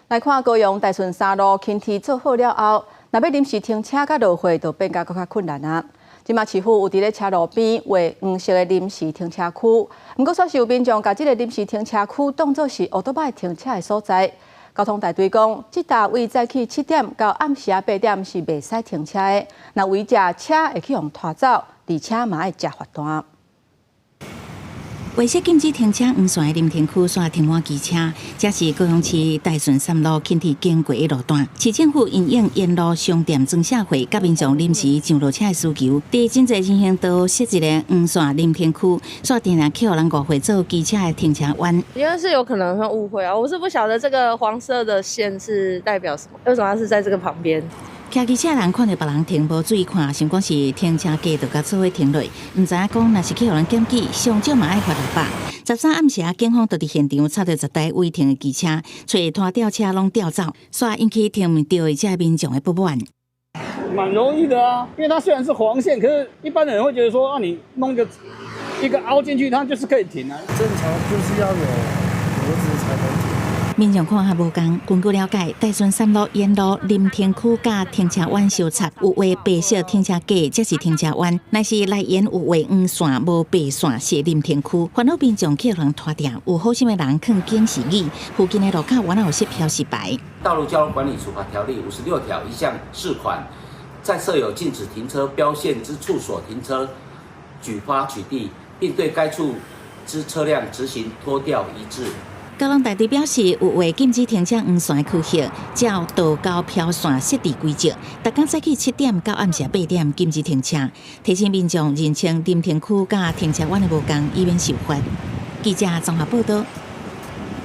來看高雄大順三路輕鐵做好了後，若欲臨時停車佮落貨，就變甲閣較困難啊！這馬市府有佇咧車路邊畫黃色的臨時停車區，毋過煞是有民眾共這个臨時停車區當做是歐多擺停車的所在。交通大隊講，這搭對早起7點到暗時仔8點是袂使停車的，若違者車會去予拖走，而且嘛愛食罰單。畫設禁止停車黃線的臨停區，煞停滿機車，這是高雄市大順三路輕鐵經過的路段。市政府因應沿路商店裝卸貨，佮民眾臨時上落車的需求，佇真濟人行道設一个黃線臨停區，煞定定去予人誤會做機車的停車彎。因為是有可能會誤會啊，我是不曉得這個黃色的線是代表什麼，為什麼它是在這個旁邊？騎機車人看著別人停無注意看，想講是停車格就共做伙停落，毋知影講若是去予人檢舉，上少嘛愛罰600。13暗時警方就佇現場查著10台違停的機車，揣拖吊車攏吊走，煞引起停毋著的這民眾的不滿。蠻容易的啊，因為它雖然是黃線，可是一般人會覺得說啊，你弄個一個凹進去，它就是可以停啊。正常就是要有格子才能停。民眾看法無仝，根據了解，大順三路沿路臨停區佮停車彎相插，有畫白色停車格，才是停車彎；若是內緣有畫黃線，無白線是臨停區。煩惱民眾去予人拖吊，有好心的人囥警示語，附近的路口原來有設標示牌。道路交通管理處罰條例56條1項4款，在設有禁止停車標線之處所停車，舉發取締，並對該處之車輛執行拖吊移置。交通大隊表示，有畫禁止停車黃線的區域，照道交標線設置規則。逐工早起7點到暗時8點禁止停車，提醒民眾認清臨停區佮停車彎的無仝，以免受罰。記者綜合報道。